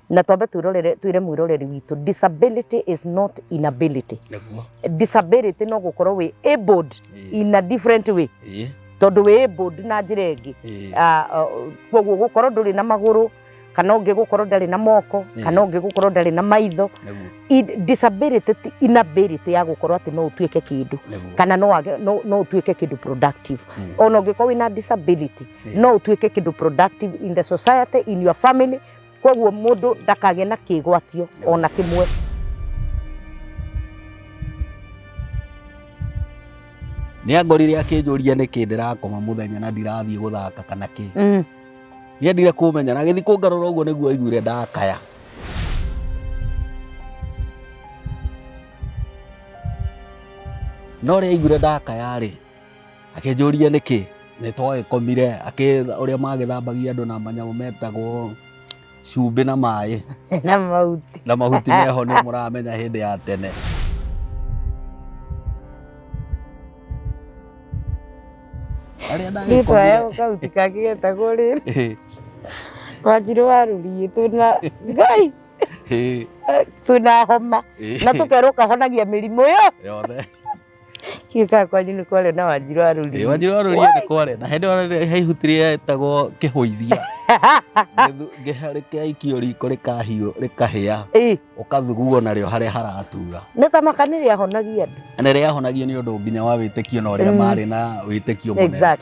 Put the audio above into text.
Na twambe twĩrorere twĩre mwĩroreri witũ, disability is not inability. Disability no gũkorwo wĩ abled in a different way, tondũ wĩ abled na njĩra ĩngĩ. Ah, ah, koguo gũkorwo ndũrĩ na magũrũ, kana ũngĩ gũkorwo ndarĩ na moko, kana ũngĩ gũkorwo ndarĩ na maitho. Disability ti inability ya gũkorwo atĩ no ũtuĩke kĩndũ kana no wage, no ũtuĩke kĩndũ productive. Ona ũngĩkorwo wĩna disability, no ũtuĩke kĩndũ productive in the society, in your family. Koguo mũndũ ndakagĩe na kĩgwatio ona kĩmwe. Nĩ angorire akĩnjũria nĩkĩ ndĩrakoma mũthenya na ndirathiĩ gũthaka kana kĩ. Nĩendire kũmenya na agĩthiĩ kũngarũra, ũguo nĩguo aiguire ndakaya. No rĩa aiguire ndakaya rĩ, akĩnjũria nĩkĩ. Nĩ twagĩkomire ũrĩa magĩthambagia andũ na manyamũ metagwo cumbĩ na maĩ. Na mahuti. Na mahuti meho, nĩ mũramenya hĩndĩ ya tene. Arĩa Nĩ twaya kahuti kangĩ getagwo rĩrĩ Wanjirũ wa rũriĩ, twĩna Ngai, twĩna homa na tũkerwo kahonagia mĩrimũ yo yothe. Gĩkaga kwanyu nĩ kwarĩ na Wanjirũ wa rũriĩ? Wanjirũ wa rũriĩ nĩ kwarĩ na hĩndĩ ĩyo he ihuti rĩetagwo kĩhũithia, rĩkaikio riko rĩkahiũ rĩkahĩa, ũkathugwo narĩo harĩa haratura. Nĩ tamaka nĩ rĩahonagia andũ. Nĩ rĩahonagio nĩ ũndũ nginya wa wĩtĩkio na ũrĩa marĩ na wĩtĩkio mũnene.